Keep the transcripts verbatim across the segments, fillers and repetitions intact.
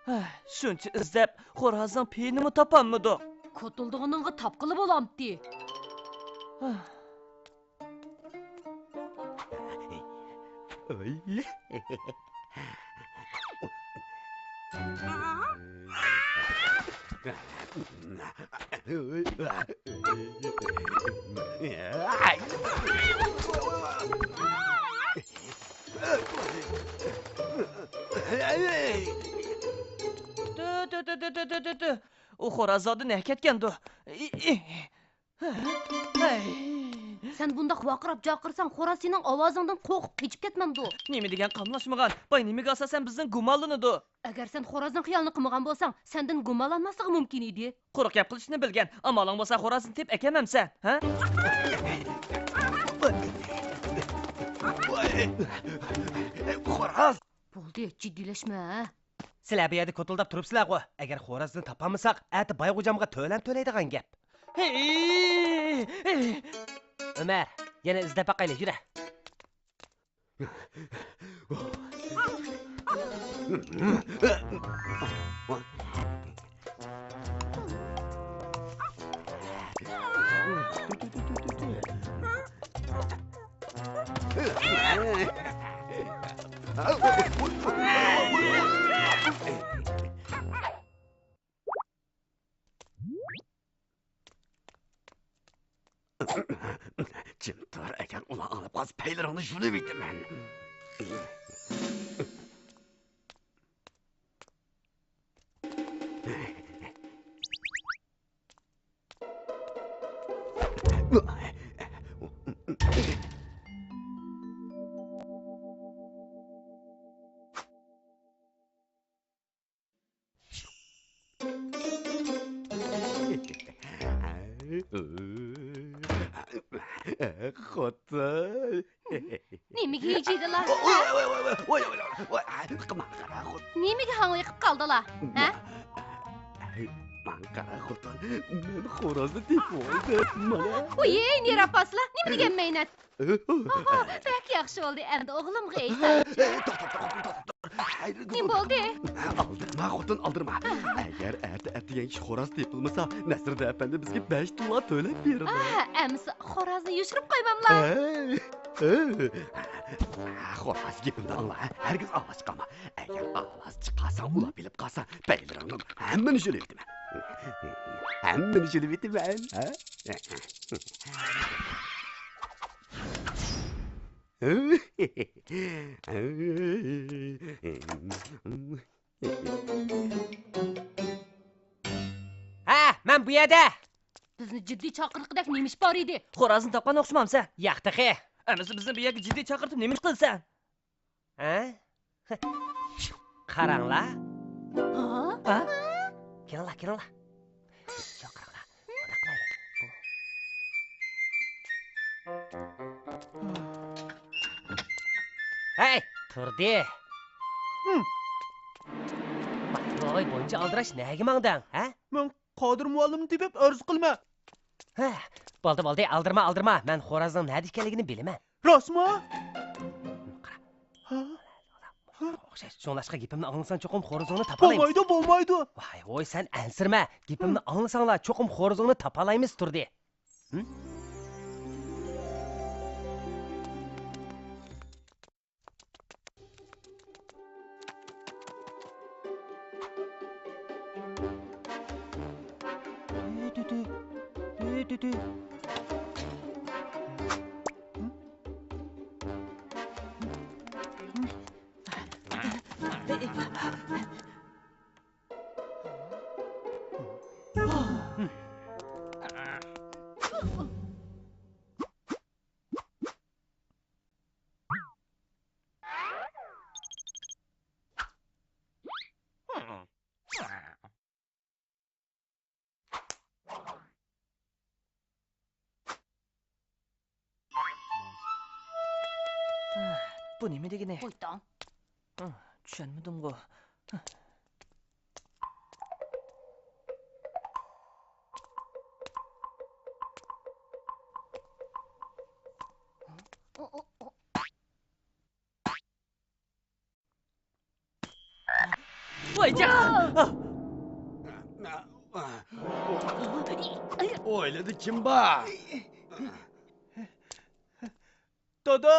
ھە، شۇنچە ئىزدەپ، خورازنىڭ پېيىنىمۇ تاپالمىدۇق. كوتۇلدىغىنىڭغا تاپقىلى بولامتى؟ ھە. تۈ، تۈ، تۈ. ئۇ خوراززادە نەگە كەتكەندۇ؟ ئى، ئى. ھەي. سەن بۇنداق ۋارقىراپ جارقىرىساڭ، خوراز سېنىڭ ئاۋازىڭدىن قورقۇپ قېچىپ كەتمەمدۇ؟ نېمە دېگەن قاملاشمىغان؟ باي نېمىگە ئاساسەن بىزدىن گۇمانلىنىدۇ؟ ئەگەر سەن خورازنىڭ خىيالىنى قىلمىغان بولساڭ، سەندىن گۇمانلانماسلىقى مۇمكىن ئىدى. قۇرۇق گەپ قىلىشنى بىلگەن، ئامالىڭ بولسا خورازنى تېپىپ ئەكەلمەمسەن، ھە؟ خوراز! بولدى، جىددىيلەشمە، ھە؟ سىلەر بۇ يەردە كوتۇلداپ تۇرۇپسىلەرغۇ. ئەگەر خورازنى تاپالمىساق، ئەتە بايغوجامغا تۆلەم تۆلەيدىغان گەپ. ھېي! ئۆمەر، يەنە ئىزدەپ باقايلى، يۈرە. جىم تۇر، ئەگەر ئۇلار ئاڭلاپ قالسا، پەيلىرىڭنى يۇلۇۋېتىمەن. خوتۇن. نېمىگە ھىجىيدىلا؟ ۋاي، ۋاي، ۋاي، ۋاي، ۋاي، ۋاي، ۋاي، ۋاي، قىلما، قارا، خوتۇن. نېمىگە ھاڭۋېقىپ قالدىلا؟ ھە؟ ماڭا قارا، خوتۇن. مەن خورازنى تېپىۋالدىم، مانا. ۋوي، نېرى ئاپارسىلا؟ نېمە دېگەن مەينەت؟ ئاھا، بەك ياخشى بولدى. ئەمدى ئوغلۇمغا ئېيتايچۇ. توختاپ، توختاپ، توختاپ، توختاپ. نېمە بولدى؟ ئالدىرىما، خوتۇن، ئالدىرىما. ئەگەر ئەتە ئەتىگەنگىچە خوراز تېپىلمىسا، نەسىردىن ئەپەندى بىزگە بەش تاللا تۆلەپ بېرىدۇ. ئا، ئەمىسە خورازنى يوشۇرۇپ قويماملا؟ ھەي، ھەي. خوراز، گېپىمنى ئاڭلا، ھە؟ ھەرگىز ئاۋاز چىقارما. ئەگەر ئاۋاز چىقارساڭ، ئۇلار بىلىپ قالسا، پەيلىرىڭنىڭ ھەممىنى يۇلۇۋېتىمەن. ھەممىنى يۇلۇۋېتىمەن، ھە؟ ھە، مەن بۇ يەردە. بىزنى جىددىي چاقىرتقۇدەك نېمە ئىش بار ئىدى؟ خورازنى تاپقان ئوخشىمامسەن؟ ياق تېخى. ئەمىسە بىزنى بۇ يەرگە جىددىي چاقىرتىپ نېمە ئىش قىلىسەن؟ ھە؟ قاراڭلار. ھا؟ ھا؟ كېلىڭلار، كېلىڭلار. شۇ قاراڭلار. مۇنداق قىلايلى. بۇ. ھەي، تۇردى. ھىم. ۋاي، بۇنچە ئالدىراش نەگە ماڭدىڭ، ھە؟ مەن قادىر مۇئەللىمنى تېپىپ ئەرز قىلىمەن. ھە، بولدى، بولدى، ئالدىرىما، ئالدىرىما. مەن خورازنىڭ نەدە ئىكەنلىكىنى بىلىمەن. راستمۇ؟ قارا. ھا؟ ھا؟ ئوخشاش. شۇڭلاشقا گېپىمنى ئاڭلىساڭ، چوقۇم خورىزىڭنى تاپالايمىز. بولمايدۇ، بولمايدۇ. ۋاي، ۋوي، سەن ئەنسىرىمە. گېپىمنى ئاڭلىساڭلار، چوقۇم خورىزىڭنى تاپالايمىز، تۇردى. ھىم؟ بۇ نېمە دېگىنى؟ قويتاڭ. چۈشەنمىدىمغۇ. ئاچا! ئويلىدى كىم بار؟ دادا،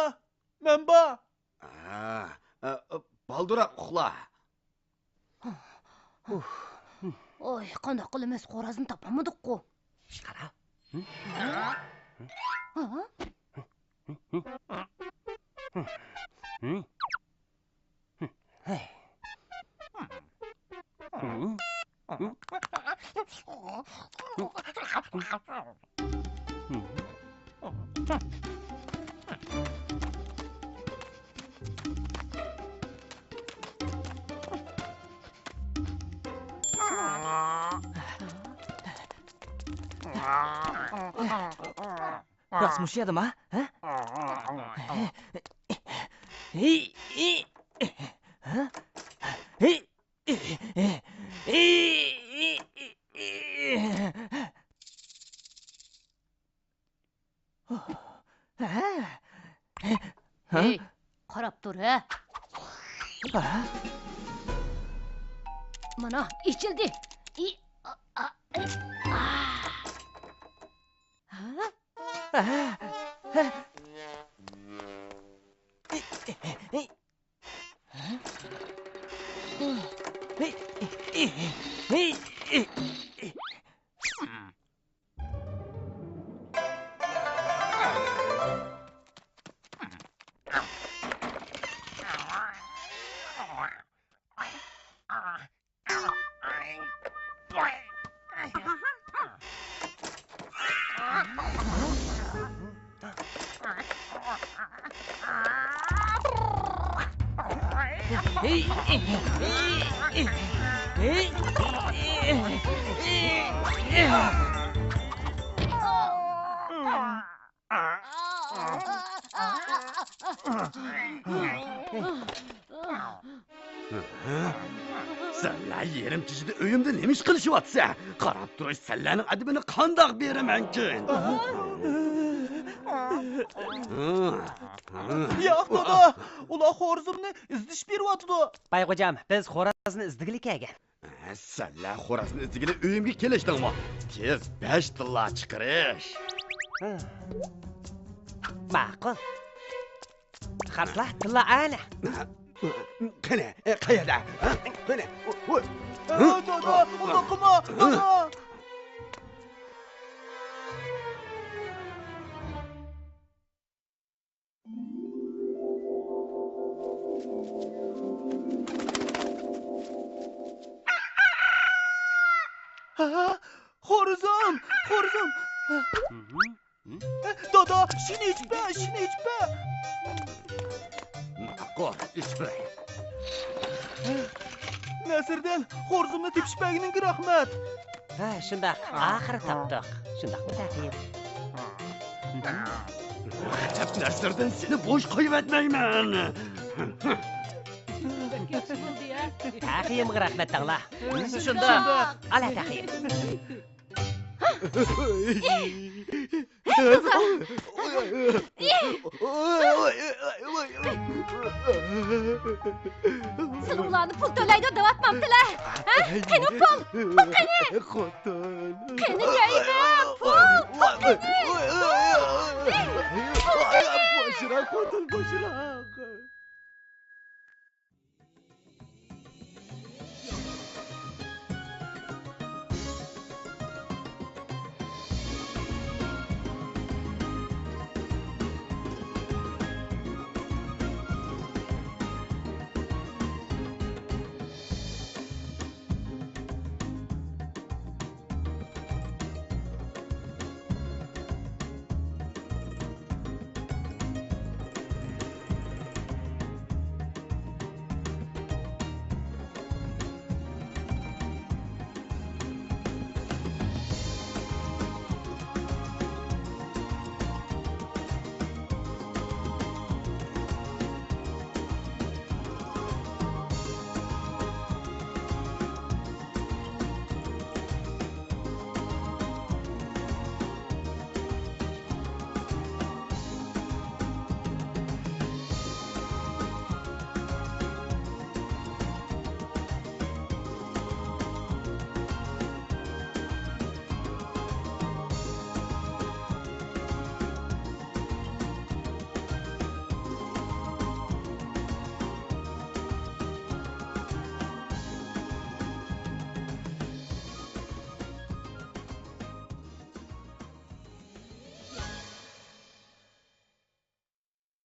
مەن بار. ھە، بالدۇراق ئۇخلا. ئوي، قانداق قىلىمىز، خورازنى تاپالمىدۇققۇ. قارا. ھە؟ راست مۇشۇ يەردىما؟ ھە؟ ھەي، قاراپ تۇر، ھە. مانا، ئېچىلدى. ئى، ئا، ئا، ئى، ئا. ھە؟ سەنلەر يېرىم كېچىدە ئۆيۈمدە نېمە ئىش قىلىشىۋاتىسەن؟ قاراپ تۇرۇش سەنلەرنىڭ ئەدىپىنى قانداق بېرىمەنكىن؟ ياق، دادا، ئۇلار خورزۇمنى ئىزدىشىپ بېرىۋاتىدۇ. بايغوجام، بىز خورازنى ئىزدىگىلى كەلگەن. سەنلەر خورازنى ئىزدىگىلى ئۆيۈمگە كېلىشتىڭمۇ؟ تېز بەش تىللا چىقىرىش. ماقۇل. خاسلا، تىللا ئەنە. قېنى، قەيەردە؟ قېنى. دادا، ئۇنداق قىلما، دادا. ھا، خورزۇم، خورزۇم. دادا، شېنى ئېچىپ بەر، شېنى ئېچىپ بەر. ماقۇل، ئېچىپ بەر. نەسىردىن، خورزۇمنى تېپىشىپ بەرگىنىڭگە رەھمەت. ھە، شۇنداق، ئاخىرى تاپتۇق. شۇنداقمۇ، تەقىيىم؟ رەجەپ نەسىردىن، سېنى بوش قويۇۋەتمەيمەن. تەقىيىمغا رەھمەت دەڭلار. شۇنداق. ئالا، تەقىيىم. سىلى ئۇلارنى پۇل تۆلەيدۇ دەۋاتمامتىلە؟ ھە؟ قېنى پۇل؟ پۇل قېنى؟ خوتۇن. قېنى دەيدۇ، پۇل، پۇل قېنى؟ پۇل قېنى؟ بوشىراق، خوتۇن، بوشىراق.